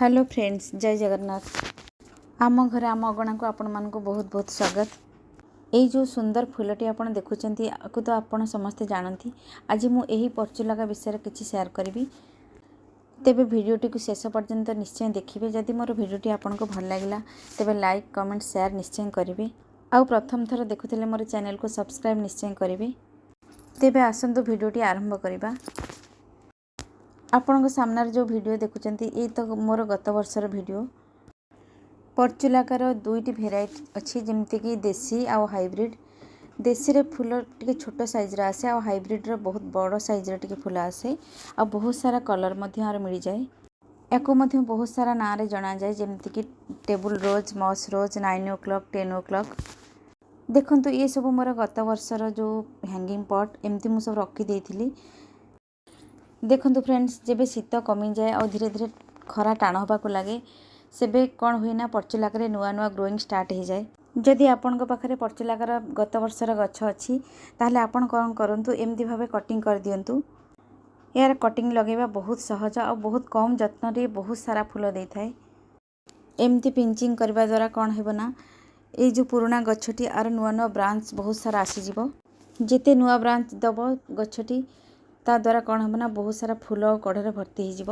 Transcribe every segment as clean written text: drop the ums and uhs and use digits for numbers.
Hello friends, ଜୟ ଜଗନ୍ନାଥ। ଆମ ଘରେ, ଆମ ଅଗଣାକୁ ଆପଣମାନଙ୍କୁ ବହୁତ ବହୁତ ସ୍ୱାଗତ। ଏଇ ଯେଉଁ ସୁନ୍ଦର ଫୁଲଟି ଆପଣ ଦେଖୁଛନ୍ତି, ଆକୁ ତ ଆପଣ ସମସ୍ତେ ଜାଣନ୍ତି। ଆଜି ମୁଁ ଏହି ପର୍ଚୁଲାକା ବିଷୟରେ କିଛି ସେୟାର କରିବି। ତେବେ ଭିଡ଼ିଓଟିକୁ ଶେଷ ପର୍ଯ୍ୟନ୍ତ ନିଶ୍ଚୟ ଦେଖିବେ। ଯଦି ମୋର ଭିଡ଼ିଓଟି ଆପଣଙ୍କୁ ଭଲ ଲାଗିଲା, ତେବେ ଲାଇକ୍, କମେଣ୍ଟ, ସେୟାର ନିଶ୍ଚୟ କରିବେ। ଆଉ ପ୍ରଥମ ଥର ଦେଖୁଥିଲେ ମୋର ଚ୍ୟାନେଲକୁ ସବସ୍କ୍ରାଇବ୍ ନିଶ୍ଚୟ କରିବେ। ତେବେ ଆସନ୍ତୁ, ଭିଡ଼ିଓଟି ଆରମ୍ଭ କରିବା। ଆପଣଙ୍କ ସାମ୍ନାରେ ଯେଉଁ ଭିଡ଼ିଓ ଦେଖୁଛନ୍ତି, ଏଇ ତ ମୋର ଗତ ବର୍ଷର ଭିଡ଼ିଓ। ପର୍ଚୁଲାକାର ଦୁଇଟି ଭେରାଇଟି ଅଛି, ଯେମିତିକି ଦେଶୀ ଆଉ ହାଇବ୍ରିଡ଼। ଦେଶୀରେ ଫୁଲ ଟିକେ ଛୋଟ ସାଇଜ୍ର ଆସେ ଆଉ ହାଇବ୍ରିଡ଼ର ବହୁତ ବଡ଼ ସାଇଜ୍ର ଟିକେ ଫୁଲ ଆସେ ଆଉ ବହୁତ ସାରା କଲର୍ ମଧ୍ୟ ଆର ମିଳିଯାଏ। ୟାକୁ ମଧ୍ୟ ବହୁତ ସାରା ନାଁରେ ଜଣାଯାଏ, ଯେମିତିକି ଟେବୁଲ୍ ରୋଜ୍, ମସ୍ ରୋଜ୍, 9 o'clock, 10 o'clock। ଦେଖନ୍ତୁ, ଇଏ ସବୁ ମୋର ଗତ ବର୍ଷର ଯେଉଁ ହ୍ୟାଙ୍ଗିଂ ପଟ୍, ଏମିତି ମୁଁ ସବୁ ରଖିଦେଇଥିଲି। ଦେଖନ୍ତୁ ଫ୍ରେଣ୍ଡସ୍, ଯେବେ ଶୀତ କମିଯାଏ ଆଉ ଧୀରେ ଧୀରେ ଖରା ଟାଣ ହେବାକୁ ଲାଗେ, ସେବେ କ'ଣ ହୁଏ ନା ପର୍ଚୁଲାକରେ ନୂଆ ନୂଆ ଗ୍ରୋଇଂ ଷ୍ଟାର୍ଟ ହେଇଯାଏ। ଯଦି ଆପଣଙ୍କ ପାଖରେ ପର୍ଚୁଲାକର ଗତ ବର୍ଷର ଗଛ ଅଛି, ତାହେଲେ ଆପଣ କ'ଣ କରନ୍ତୁ, ଏମିତି ଭାବେ କଟିଂ କରିଦିଅନ୍ତୁ। ଏହାର କଟିଂ ଲଗାଇବା ବହୁତ ସହଜ ଆଉ ବହୁତ କମ୍ ଯତ୍ନରେ ବହୁତ ସାରା ଫୁଲ ଦେଇଥାଏ। ଏମିତି ପିଞ୍ଚିଂ କରିବା ଦ୍ୱାରା କ'ଣ ହେବ ନା ଏଇ ଯେଉଁ ପୁରୁଣା ଗଛଟି, ଆର ନୂଆ ନୂଆ ବ୍ରାଞ୍ଚ ବହୁତ ସାରା ଆସିଯିବ। ଯେତେ ନୂଆ ବ୍ରାଞ୍ଚ ଦେବ ଗଛଟି, ତା ଦ୍ୱାରା କ'ଣ ହେବ ନା ବହୁତ ସାରା ଫୁଲ ଆଉ କଢ଼ରେ ଭର୍ତ୍ତି ହେଇଯିବ।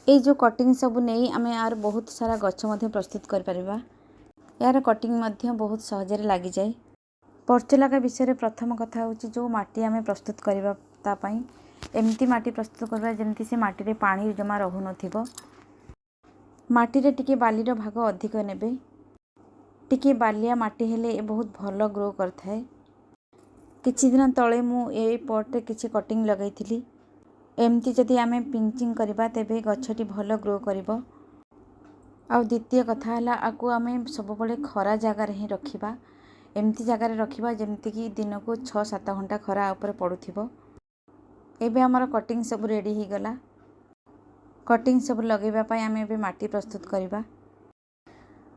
ଏଇ ଯେଉଁ କଟିଂ ସବୁ ନେଇ ଆମେ ଆର ବହୁତ ସାରା ଗଛ ମଧ୍ୟ ପ୍ରସ୍ତୁତ କରିପାରିବା। ଏହାର କଟିଂ ମଧ୍ୟ ବହୁତ ସହଜରେ ଲାଗିଯାଏ। ପର୍ଚୁଲାକା ବିଷୟରେ ପ୍ରଥମ କଥା ହେଉଛି, ଯେଉଁ ମାଟି ଆମେ ପ୍ରସ୍ତୁତ କରିବା, ତା ପାଇଁ ଏମିତି ମାଟି ପ୍ରସ୍ତୁତ କରିବା ଯେମିତି ସେ ମାଟିରେ ପାଣି ଜମା ରହୁନଥିବ। ମାଟିରେ ଟିକେ ବାଲିର ଭାଗ ଅଧିକ ନେବେ। ଟିକେ ବାଲିଆ ମାଟି ହେଲେ ଏ ବହୁତ ଭଲ ଗ୍ରୋ କରିଥାଏ। କିଛି ଦିନ ତଳେ ମୁଁ ଏଇ ପଟ୍ରେ କିଛି କଟିଂ ଲଗାଇଥିଲି। ଏମିତି ଯଦି ଆମେ ପିଞ୍ଚିଂ କରିବା, ତେବେ ଗଛଟି ଭଲ ଗ୍ରୋ କରିବ। ଆଉ ଦ୍ୱିତୀୟ କଥା ହେଲା, ଆକୁ ଆମେ ସବୁବେଳେ ଖରା ଜାଗାରେ ହିଁ ରଖିବା। ଏମିତି ଜାଗାରେ ରଖିବା ଯେମିତିକି ଦିନକୁ 6-7 ଘଣ୍ଟା ଖରା ଉପରେ ପଡ଼ୁଥିବ। ଏବେ ଆମର କଟିଂ ସବୁ ରେଡ଼ି ହେଇଗଲା। କଟିଂ ସବୁ ଲଗାଇବା ପାଇଁ ଆମେ ଏବେ ମାଟି ପ୍ରସ୍ତୁତ କରିବା।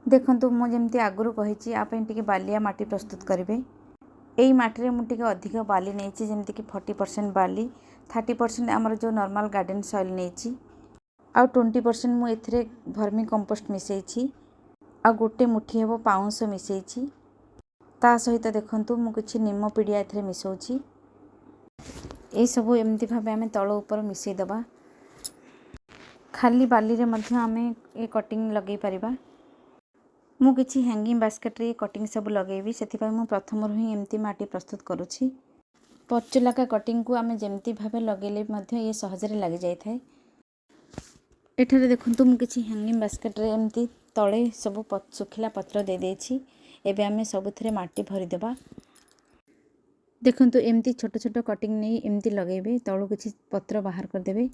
ଦେଖନ୍ତୁ, ମୁଁ ଯେମିତି ଆଗରୁ କହିଛି, ଆ ପାଇଁ ଟିକେ ବାଲିଆ ମାଟି ପ୍ରସ୍ତୁତ କରିବେ। ଏଇ ମାଟିରେ ମୁଁ ଟିକେ ଅଧିକ ବାଲି ନେଇଛି, ଯେମିତିକି 40% ବାଲି, 30% ଆମର ଯେଉଁ ନର୍ମାଲ୍ ଗାର୍ଡ଼େନ୍ ସଏଲ୍ ନେଇଛି ଆଉ 20% ମୁଁ ଏଥିରେ ଭର୍ମି କମ୍ପୋଷ୍ଟ ମିଶାଇଛି ଆଉ ଗୋଟେ ମୁଠି ହେବ ପାଉଁଶ ମିଶାଇଛି। ତା ସହିତ ଦେଖନ୍ତୁ, ମୁଁ କିଛି ନିମ ପିଡ଼ିଆ ଏଥିରେ ମିଶାଉଛି। ଏସବୁ ଏମିତି ଭାବେ ଆମେ ତଳ ଉପର ମିଶାଇ ଦେବା। ଖାଲି ବାଲିରେ ମଧ୍ୟ ଆମେ ଏ କଟିଂ ଲଗାଇ ପାରିବା। ମୁଁ କିଛି ହ୍ୟାଙ୍ଗିଂ ବାସ୍କେଟ୍ରେ ଏ କଟିଂ ସବୁ ଲଗାଇବି, ସେଥିପାଇଁ ମୁଁ ପ୍ରଥମରୁ ହିଁ ଏମିତି ମାଟି ପ୍ରସ୍ତୁତ କରୁଛି। ପର୍ଚୁଲାକା କଟିଂକୁ ଆମେ ଯେମିତି ଭାବେ ଲଗାଇଲେ ମଧ୍ୟ ଇଏ ସହଜରେ ଲାଗିଯାଇଥାଏ। ଏଠାରେ ଦେଖନ୍ତୁ, ମୁଁ କିଛି ହ୍ୟାଙ୍ଗିଂ ବାସ୍କେଟ୍ରେ ଏମିତି ତଳେ ସବୁ ଶୁଖିଲା ପତ୍ର ଦେଇଦେଇଛି। ଏବେ ଆମେ ସବୁଥିରେ ମାଟି ଭରିଦେବା। ଦେଖନ୍ତୁ, ଏମିତି ଛୋଟ ଛୋଟ କଟିଂ ନେଇ ଏମିତି ଲଗାଇବେ, ତଳୁ କିଛି ପତ୍ର ବାହାର କରିଦେବେ।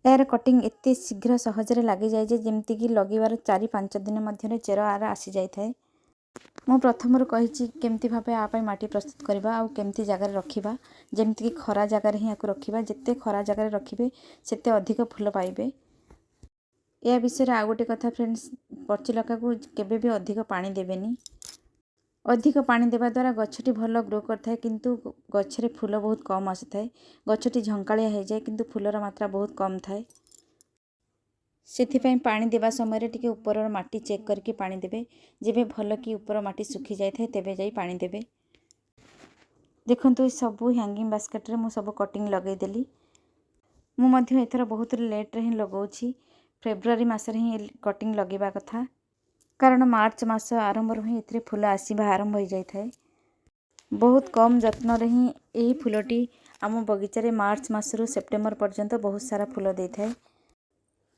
ଏହାର କଟିଂ ଏତେ ଶୀଘ୍ର ସହଜରେ ଲାଗିଯାଏ ଯେ ଯେମିତିକି ଲଗେଇବାର 4-5 ଦିନ ମଧ୍ୟରେ ଚେର ଆର ଆସିଯାଇଥାଏ। ମୁଁ ପ୍ରଥମରୁ କହିଛି କେମିତି ଭାବେ ଆ ପାଇଁ ମାଟି ପ୍ରସ୍ତୁତ କରିବା ଆଉ କେମିତି ଜାଗାରେ ରଖିବା, ଯେମିତିକି ଖରା ଜାଗାରେ ହିଁ ୟାକୁ ରଖିବା। ଯେତେ ଖରା ଜାଗାରେ ରଖିବେ, ସେତେ ଅଧିକ ଫୁଲ ପାଇବେ। ଏହା ବିଷୟରେ ଆଉ ଗୋଟେ କଥା ଫ୍ରେଣ୍ଡସ୍, ପର୍ଚୁଲାକାକୁ କେବେ ବି ଅଧିକ ପାଣି ଦେବେନି। ଅଧିକ ପାଣି ଦେବା ଦ୍ୱାରା ଗଛଟି ଭଲ ଗ୍ରୋ କରିଥାଏ, କିନ୍ତୁ ଗଛରେ ଫୁଲ ବହୁତ କମ୍ ଆସିଥାଏ। ଗଛଟି ଝଙ୍କାଳିଆ ହେଇଯାଏ, କିନ୍ତୁ ଫୁଲର ମାତ୍ରା ବହୁତ କମ୍ ଥାଏ। ସେଥିପାଇଁ ପାଣି ଦେବା ସମୟରେ ଟିକେ ଉପରର ମାଟି ଚେକ୍ କରିକି ପାଣି ଦେବେ। ଯେବେ ଭଲ କି ଉପର ମାଟି ଶୁଖି ଯାଇଥାଏ, ତେବେ ଯାଇ ପାଣି ଦେବେ। ଦେଖନ୍ତୁ, ଏ ସବୁ ହ୍ୟାଙ୍ଗିଂ ବାସ୍କେଟ୍ରେ ମୁଁ ସବୁ କଟିଂ ଲଗାଇଦେଲି। ମୁଁ ମଧ୍ୟ ଏଥର ବହୁତ ଲେଟ୍ରେ ହିଁ ଲଗାଉଛି। ଫେବୃଆରୀ ମାସରେ ହିଁ କଟିଂ ଲଗାଇବା କଥା, କାରଣ ମାର୍ଚ୍ଚ ମାସ ଆରମ୍ଭରୁ ହିଁ ଏଥିରେ ଫୁଲ ଆସିବା ଆରମ୍ଭ ହୋଇଯାଇଥାଏ। ବହୁତ କମ୍ ଯତ୍ନରେ ହିଁ ଏହି ଫୁଲଟି ଆମ ବଗିଚାରେ ମାର୍ଚ୍ଚ ମାସରୁ ସେପ୍ଟେମ୍ବର ପର୍ଯ୍ୟନ୍ତ ବହୁତ ସାରା ଫୁଲ ଦେଇଥାଏ।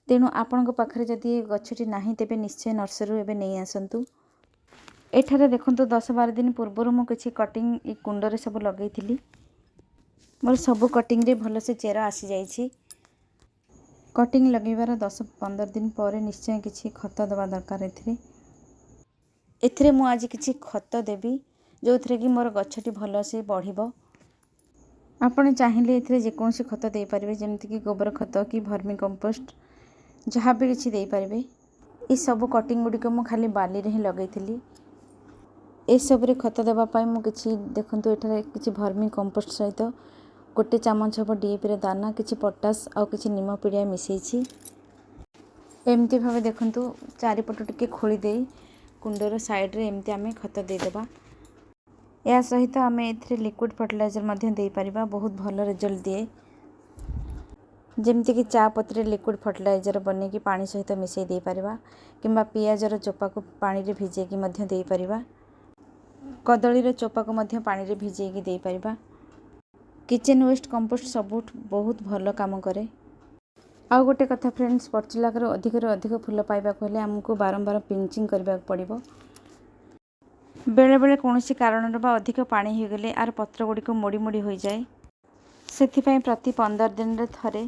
ତେଣୁ ଆପଣଙ୍କ ପାଖରେ ଯଦି ଏ ଗଛଟି ନାହିଁ, ତେବେ ନିଶ୍ଚୟ ନର୍ସରୀରୁ ଏବେ ନେଇ ଆସନ୍ତୁ। ଏଠାରେ ଦେଖନ୍ତୁ, 10-12 ଦିନ ପୂର୍ବରୁ ମୁଁ କିଛି କଟିଂ ଏ କୁଣ୍ଡରେ ସବୁ ଲଗାଇଥିଲି। ମୋର ସବୁ କଟିଂରେ ଭଲସେ ଚେର ଆସିଯାଇଛି। କଟିଂ ଲଗାଇବାର 10-15 ଦିନ ପରେ ନିଶ୍ଚୟ କିଛି ଖତ ଦେବା ଦରକାର ଏଥିରେ। ଏଥିରେ ମୁଁ ଆଜି କିଛି ଖତ ଦେବି, ଯେଉଁଥିରେ କି ମୋର ଗଛଟି ଭଲସେ ବଢ଼ିବ। ଆପଣ ଚାହିଁଲେ ଏଥିରେ ଯେକୌଣସି ଖତ ଦେଇପାରିବେ, ଯେମିତିକି ଗୋବର ଖତ କି ଭର୍ମି କମ୍ପୋଷ୍ଟ, ଯାହା ବି କିଛି ଦେଇପାରିବେ। ଏସବୁ କଟିଂ ଗୁଡ଼ିକ ମୁଁ ଖାଲି ବାଲିରେ ହିଁ ଲଗାଇଥିଲି। ଏସବୁରେ ଖତ ଦେବା ପାଇଁ ମୁଁ କିଛି, ଦେଖନ୍ତୁ, ଏଠାରେ କିଛି ଭର୍ମି କମ୍ପୋଷ୍ଟ ସହିତ ଗୋଟେ ଚାମଚ ହେବ ଡିଏପିର ଦାନା, କିଛି ପଟାସ ଆଉ କିଛି ନିମ ପିଡ଼ିଆ ମିଶାଇଛି। ଏମିତି ଭାବେ ଦେଖନ୍ତୁ, ଚାରିପଟୁ ଟିକେ ଖୋଳି ଦେଇ କୁଣ୍ଡର ସାଇଡ଼୍ରେ ଏମିତି ଆମେ ଖତ ଦେଇଦେବା। ଏହା ସହିତ ଆମେ ଏଥିରେ ଲିକ୍ୱିଡ଼ ଫର୍ଟିଲାଇଜର୍ ମଧ୍ୟ ଦେଇପାରିବା, ବହୁତ ଭଲ ରେଜଲ୍ଟ ଦିଏ। ଯେମିତିକି ଚା ପତିରେ ଲିକ୍ୱିଡ଼ ଫର୍ଟିଲାଇଜର୍ ବନେଇକି ପାଣି ସହିତ ମିଶାଇ ଦେଇପାରିବା କିମ୍ବା ପିଆଜର ଚୋପାକୁ ପାଣିରେ ଭିଜେଇକି ମଧ୍ୟ ଦେଇପାରିବା। କଦଳୀର ଚୋପାକୁ ମଧ୍ୟ ପାଣିରେ ଭିଜେଇକି ଦେଇପାରିବା। କିଚେନ୍ ୱେଷ୍ଟ କମ୍ପୋଷ୍ଟ ସବୁଠୁ ବହୁତ ଭଲ କାମ କରେ। ଆଉ ଗୋଟେ କଥା ଫ୍ରେଣ୍ଡସ୍, ପର୍ଚୁଲାକାରୁ ଅଧିକରୁ ଅଧିକ ଫୁଲ ପାଇବାକୁ ହେଲେ ଆମକୁ ବାରମ୍ବାର ପିଞ୍ଚିଂ କରିବାକୁ ପଡ଼ିବ। ବେଳେବେଳେ କୌଣସି କାରଣରୁ ବା ଅଧିକ ପାଣି ହୋଇଗଲେ ଆର ପତ୍ର ଗୁଡ଼ିକ ମୋଡ଼ି ମୋଡ଼ି ହୋଇଯାଏ। ସେଥିପାଇଁ ପ୍ରତି 15 ଦିନରେ ଥରେ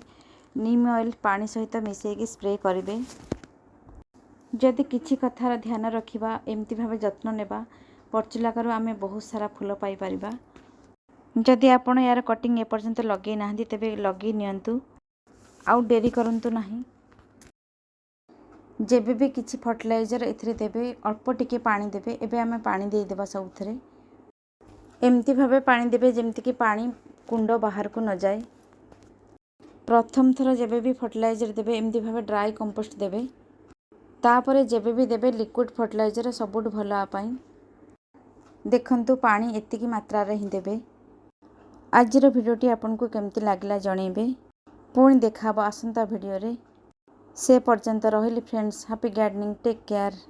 ନିମ୍ ଅଏଲ୍ ପାଣି ସହିତ ମିଶାଇକି ସ୍ପ୍ରେ କରିବେ। ଯଦି କିଛି କଥାର ଧ୍ୟାନ ରଖିବା, ଏମିତି ଭାବେ ଯତ୍ନ ନେବା, ପର୍ଚୁଲାକାରୁ ଆମେ ବହୁତ ସାରା ଫୁଲ ପାଇପାରିବା। ଯଦି ଆପଣ ଏହାର କଟିଂ ଏପର୍ଯ୍ୟନ୍ତ ଲଗେଇ ନାହାନ୍ତି, ତେବେ ଲଗେଇ ନିଅନ୍ତୁ, ଆଉ ଡେରି କରନ୍ତୁ ନାହିଁ। ଯେବେ ବି କିଛି ଫର୍ଟିଲାଇଜର୍ ଏଥିରେ ଦେବେ, ଅଳ୍ପ ଟିକେ ପାଣି ଦେବେ। ଏବେ ଆମେ ପାଣି ଦେଇଦେବା ସବୁଥିରେ। ଏମିତି ଭାବେ ପାଣି ଦେବେ ଯେମିତିକି ପାଣି କୁଣ୍ଡ ବାହାରକୁ ନଯାଏ। ପ୍ରଥମ ଥର ଯେବେ ବି ଫର୍ଟିଲାଇଜର୍ ଦେବେ, ଏମିତି ଭାବେ ଡ୍ରାଏ କମ୍ପୋଷ୍ଟ ଦେବେ। ତାପରେ ଯେବେ ବି ଦେବେ, ଲିକ୍ୱିଡ଼ ଫର୍ଟିଲାଇଜର୍ ସବୁଠୁ ଭଲ ପାଇଁ। ଦେଖନ୍ତୁ, ପାଣି ଏତିକି ମାତ୍ରାରେ ହିଁ ଦେବେ। ଆଜିର ଭିଡ଼ିଓଟି ଆପଣଙ୍କୁ କେମିତି ଲାଗିଲା ଜଣେଇବେ। ପୁଣି ଦେଖା ହେବ ଆସନ୍ତା ଭିଡ଼ିଓରେ। ସେ ପର୍ଯ୍ୟନ୍ତ ରହିଲି friends. Happy gardening, take care.